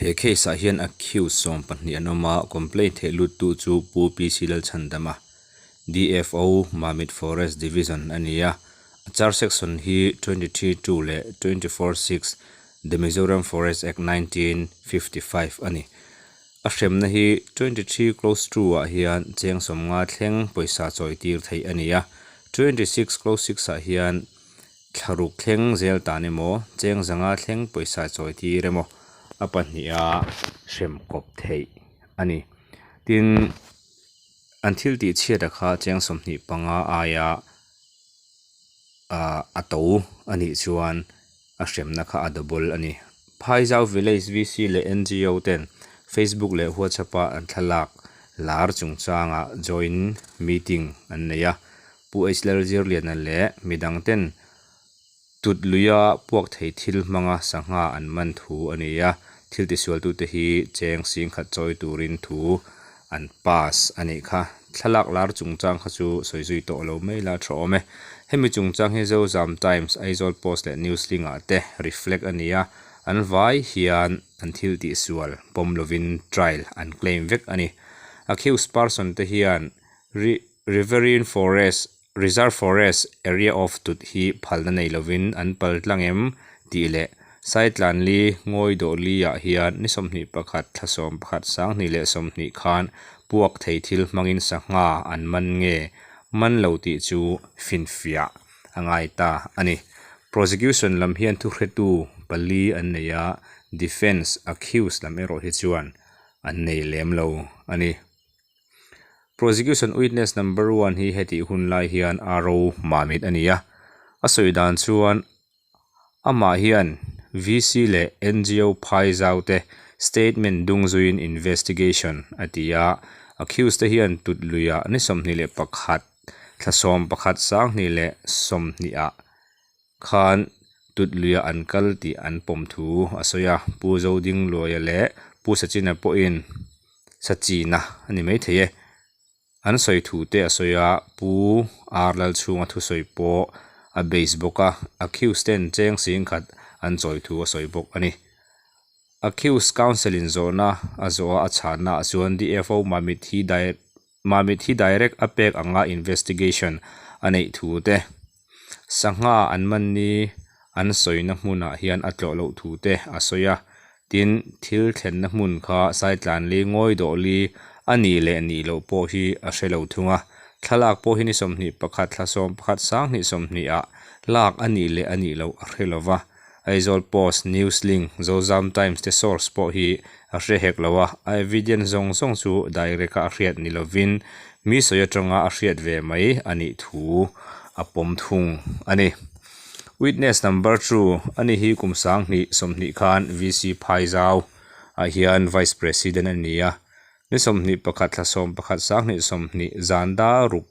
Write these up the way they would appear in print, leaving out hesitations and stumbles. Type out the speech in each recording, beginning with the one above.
He case ah hian accused 20 an awm a, complaint theih luttu chu Pu PC Lalchhandama, DFO, Mamit Forest Division a ni a. A charge section hi 23 2 leh 24 6 The Mizoram Forest Act 1955 a ni. A hremna hi 23 clause 2 ah hian cheng 50 thleng pawisa chawi tir theih a ni a, 26 clause 6 ah hian Thla ruk thleng zel tan emaw, cheng 500 thleng pawisa chawi tir emaw a pahniha hrem kawp theih a ni. Tin, an thil tih chhiata kha cheng 25 aia a to a nih chuan a hremna kha a double a ni. Phaizau Village VC leh NGO ten Facebook leh WhatsApp a an thlalak lar chungchanga joint meeting an nei a. Pu H Lalzirliana leh midang ten tut luia puak thei thil hmanga sangha an man thu a ni a, thil tisualtute hi cheng 10,000 chawi turin thu an pass a nih kha. Thlalak lar chungchang kha chu sawi zui tawh lo mai la tha awm e. Hemi chungchang hi Zozam Times, Aizawl Post leh Newslink ah te reflect a ni a, an vai hian an thil tihsual pawm lovin trial an claim vek a ni. Accused person te hian Riverine Forest, Reserve Forest, Area of Tut hi phalna nei lovin an pal tlang em? tih leh Saitlanli ngawi dawh li ah hian ni 21 thla 11 2020 khan puak thei thil hmangin sangha an man nge man lo tih chu finfiah a ngai ta a ni. Prosecution lam hian thuhretu pali an nei a, Defence accused lam erawh hi chuan an nei lem lo a ni. Prosecution witness number one hi hetih hun lai hian RO Mamit a ni a, a sawi dan chuan amah hian VC leh NGO phai zau te statement dung zuiin investigation a ti a, accused te hian tut luiah ni 21 thla 11 2020 ah khan tut luiah an kal tih an pawm thu a sawi a, Pu Zodingluaia leh Pu Sachina pawhin Sachina a ni maithei e, an sawi thu te a sawi a, Pu R Lalchhunga thusawi pawh a base bawk a, accused ten cheng 10,000 an chawi thu a sawi bawk a ni. Accused counsel in zawhna a zawh a, a chhanna ah chuan DFO Mamit hi Mamit hi direct a pek anga investigation a neih thu te, sangha an man ni an sawina hmunah hian a tlawh loh thu te a sawi a, tin, thil thlenna hmun kha Saitlanli ngawi dawhli a nih leh nih loh pawh hi a hre lo thung a, thlalak pawh hi ni 21 thla 11 2020 ah lak a nih leh a nih loh a hre lo va. Aizawl Post, Newslink, Zozam Times te source pawh hi a hre hek lo a, a evidence zawng zawng chu direct a a hriat ni lovin mi sawi atanga a hriat ve mai a nih thu a pawm thung a ni. Witness number two a ni hi kum 2020 khan VC Phaizau ah hian Vice President a ni a, ni 21 thla 11 2020 zan dar ruk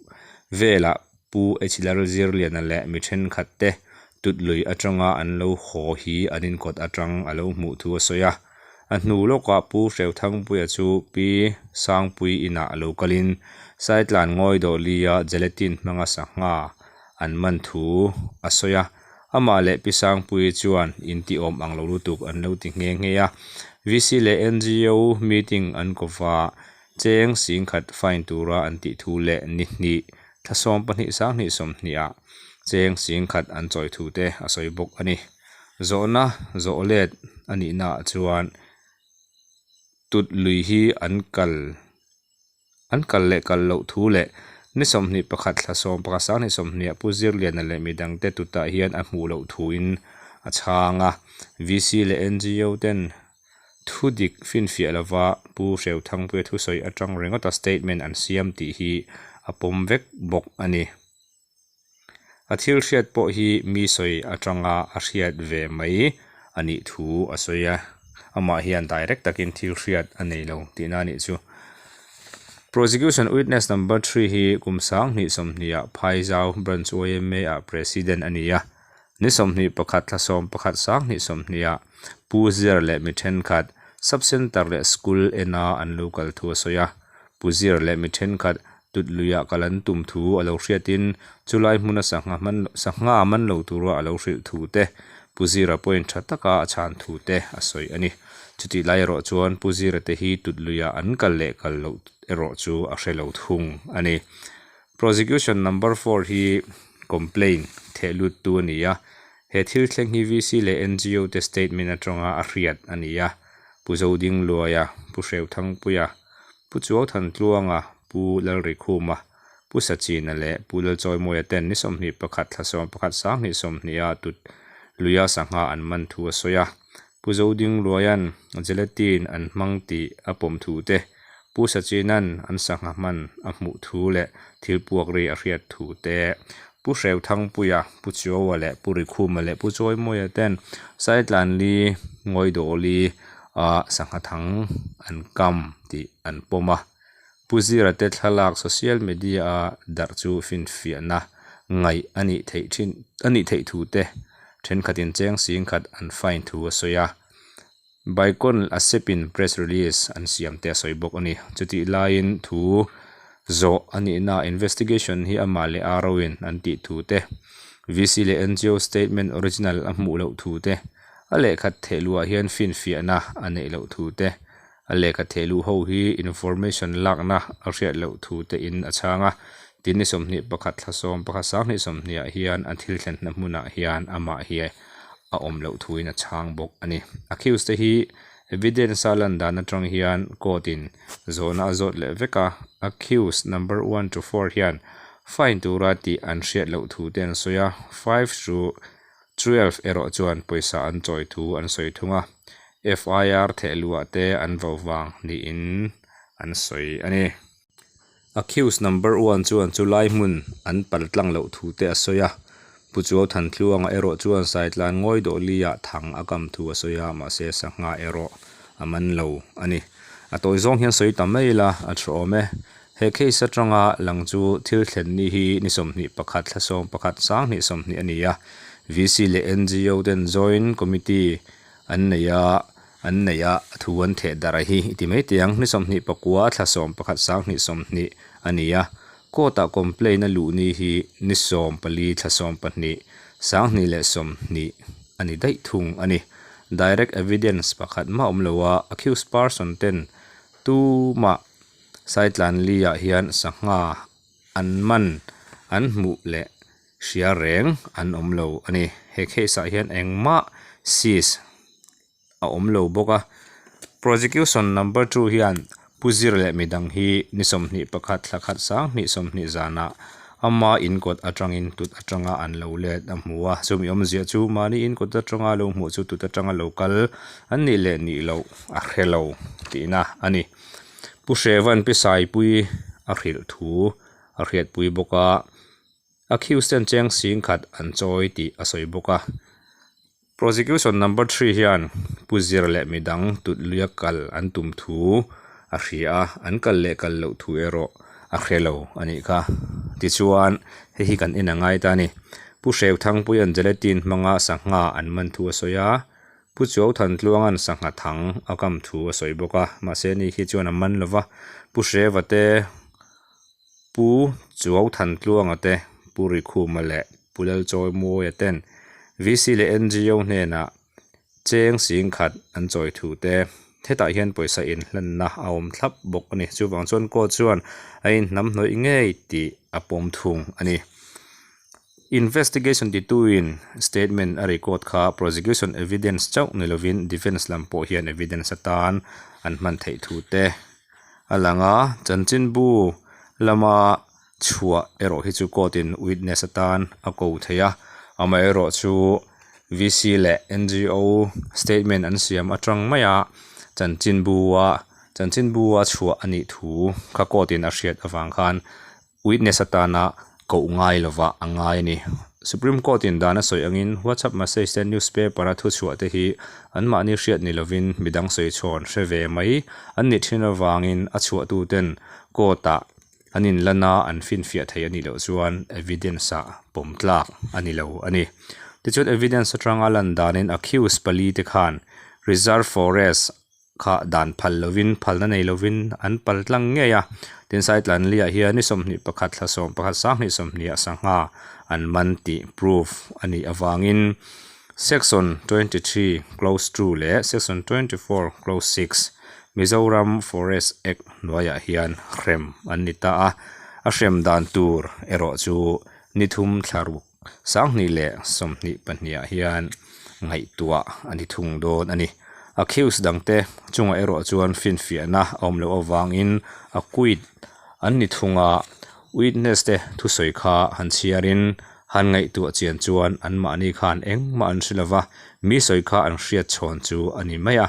velah Pu H Lalzirliana leh mi thenkhat te tut lui atanga an lo haw hi an inkawt atang a lo hmuh thu a sawi a. A hnu lawkah Pu Hreuthangpuia chu Pi Sangpui inah a lo kalin Saitlan ngawi dawh lia gelatin hmanga sangha an man thu a sawi a. Amah leh Pi Sangpui chuan inti awm ang lo lutuk an lo ti nghe nghe a. VC leh NGO meeting an kawva Cheng 10,000 fine tura an tih thu leh ni hnih thla 12 2020 ah cheng 10,000 an chawi thu te a sawi bawk a ni. Zawhna zawh let a nihna ah chuan tut lui hi an kal an kal leh kal loh thu leh ni 21 thla 11 2020 ah Pu Zirliana leh midangte tutah hian a hmuh loh thuin a chhang a. VC leh NGO ten Thu dik finfiah lova Pu Hreuthangpuia thusawi atang ringawta statement an siam tih hi a pawm vek bawk a ni. A thil hriat pawh hi mi sawi atanga a hriat ve mai a nih thu a sawi a, amah hian direct takin thil hriat a nei lo tihna a nih chu. Prosecution witness number three hi kum 2020 ah Phaizau Branch yma ah President a ni a, Ni 21 thla 11 2020 ah Pu Zir leh mi thenkhat Sub Centre leh School ena an lo kal thu a sawi a. Pu Zir leh mi thenkhat tut luiah kal an tum thu a lo hriatin chulai hmuna sangha man sangha man lo tura a lo hrilh thu te. Pu Zira pawhin tha taka a chhan thu te a sawi a ni. Chutih lai erawh chuan Pu Zira te hi tut luiah an kal leh kal loh erawh chu a hre lo thung a ni. Prosecution number four hi complaint theh luttu a ni a, he thil thleng hi VC leh NGO te statement atanga a hriat a ni a, Pu Zodingluaia, Pu Hreuthangpuia, Pu Chuauthantluanga, Pu Lalrikhuma, Pu Sachina leh Pu Lalchawimawia ten ni 21 thla 11 sanghnih 20 a tut luia sangha an man thu a sawi a. Pu Zodingluaia'n gelatin an hmang tih a pawm thu te, Pu Sachina'n an sangha hman a hmuh thu leh thil puak ri a hriat thu te, Pu Hreuthangpuia, Pu Chuaua leh Pu Rikhuma leh Pu Chawimawia ten Saitlanli Ngawidawli a sangha thang an kam tih an pawm a. Pu Zira te thlalak social media a darh chu finfiahna ngaih a nih theih thin a nih theih thu te thenkhatin cheng sing khat an fine thu a sawi a. Baikawn a sepin press release an siam te a sawi bawk a ni. Chutih laiin thu zawh a nihna investigation hi amah leh RO in an tih thu te, VC leh NGO statement original a hmuh loh thu te, a lehkhat thehluah hian finfiahna a neih loh thu te, A lehkha thehluh ho hi information lakna a hriat loh thu te in a chhang a, tin ni 21 thla 11 20 ah hian a thil thlenna hmunah hian amah hi a awm loh thu in a chhang bawk a ni. Accused te hi evidence a lan dan atang hian court in zawhna a zawt leh vek a, accused number one to four hian fine tura tih an hriat loh thu te an sawi a, five to 12 erawh chuan pawisa an chawi thu an sawi thung a, FIR thehluah te an vo vang niin an sawi a ni. Accused number one chuan chu lai hmun an pal tlang loh thu te a sawi a, Pu Chuau Thantluanga erawh chuan Saitlan ngawi dawh liah thang a kam thu a sawi a, mahse sangha erawh a man lo a ni. A tawi zawng hian sawi ta mai ila a tha awm e. He case atanga lang chu thil thlen ni hi ni 21 thla 11 sanghnih 20 a ni a, VC leh NGO ten Joint Committee an nei a, an nei a, thu an theh darh a hi i ti mai teh ang. Ni 29 thla 11 sanghnih 20 a ni a, court ah complaint a luh ni hi ni 14 thla 12 sanghnih leh 20 a ni daih thung a ni. Direct evidence pakhat mah awm lo a, accused person ten tumah Saitlanli-ah hian sangha an man an hmuh leh hria reng an awm lo a ni. He case-ah hian engmah seize a awm lo bawk a. Prosecution number two hian Pu Zir leh midang hi ni 21 thla khat 2020 zanah ama in kawt atangin tut atanga an lo let a hmu a. Chumi awmzia chu mahni in kawt atanga lo hmuh chu tut atanga lo kal an nih leh nih loh a hre lo tihna a ni. Pu Hrevan Pi Saipui a hrilh thu a hriatpui bawk a, accused ten cheng sing khat an chawi tih a sawi bawk a. Prosecution number three hian Pu Zir leh midang tut luia kal an tum thu a hria a, an kal leh kal loh thu erawh a hre lo a nih kha. Tichuan, hei hi kan en a ngai ta a ni. Pu Hreuthangpuia'n gelatin hmanga sangha an man thu a sawi a, Pu Chuauthantluanga'n sangha thang a kam thu a sawi bawk a, mahse ni khi chuan a man lo va. Pu Hreva te, Pu Chuauthantluanga te, Pu Rikhuma leh Pu Lalchawimawia ten VC leh NGO hnenah cheng sing khat an chawi thu te, hetah hian pawisa inhlanna a awm thlap bawk a ni. Chuvang chuan court chuan a inhnamhnawih ngei tih a pawm thung a ni. Investigation tituin statement a record kha prosecution evidence chauh ni lovin defence lam pawh hian evidence atan an hman theih thu te a lang a, chanchinbu lama chhuah erawh hi chu court in witness atan a ko thei a, amaherawhchu VC leh NGO statement an siam atang maia chanchinbu a chanchinbu a chhuah a nih thu kha court in a hriat avang khan Witness atana koh ngai lova a ngai a ni. Supreme Court in dan a sawi angin WhatsApp message te newspaper a thuchhuah te hi anmahni hriat ni lovin midang sawi chhawn hre ve mai an nih thin avangin a chhuahtu ten court ah an inlan a an finfiah thei a nih loh chuan evidence ah pawm tlak a ni lo a ni. Tichuan evidence atanga lan danin accused pali te khan reserve forest kha dan phal lovin phalna nei lovin an pal tlang ngei a, tin Saitlanliah hian ni 21 thla 11 20 20 ah sangha an man tih proof a nih avangin. Section 23 Clause 2 leh Section 24 Clause 6 Mizoram Forest Act hnuaiah hian hrem an ni ta a, a hrem dan tur erawh chu ni thum thla ruk 2022 ah hian ngaihtuah a ni thung dawn a ni. Accused dangte chungah erawh chuan finfiahna a awm loh avangin acquit an ni thung a, witness te thusawi kha han chhiarin han ngaihtuah chian chuan anmahni khan engmah an hre lova, mi sawi kha an hriat chhawn chu a ni mai a,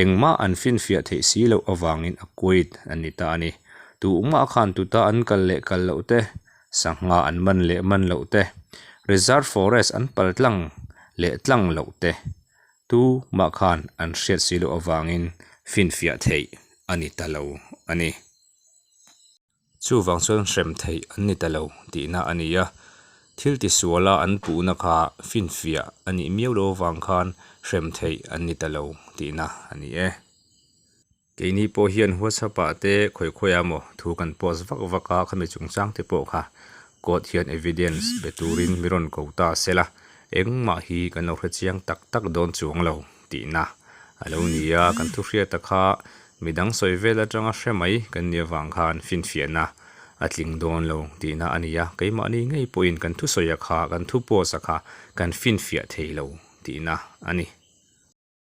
engmah an finfiah theih si loh avangin acquit an ni ta a ni. Tuhmah khan tuta an kal leh kal loh te Sangha an man leh man loh te, Reserve Forest an pal tlang leh tlang loh te tu mah khan an hriat si loh avangin finfiah theih a ni ta lo a ni. Chuvang chuan hrem theih an ni ta lo tihna a ni a, thil tisuala an puhna kha finfiah a nih miau loh avang khan hrem theih an ni ta lo tihna a ni e. Keini pawh hian WhatsApp ah te khawi khawi ah maw thu kan post vak vak a, khami chungchang te pawh kha court hian evidence be turin mi rawn ko ta se la, engmah hi kan lo hre chiang tak tak dawn chuang lo tihna a lo ni a, kan thu hriata kha midang sawi vel atanga hre mai kan nih avang khan finfiahna a tling dawn lo tihna a ni a, keimahni ngei pawhin kan thusawi a kha, kan thu post a kha kan finfiah thei lo tihna a ni.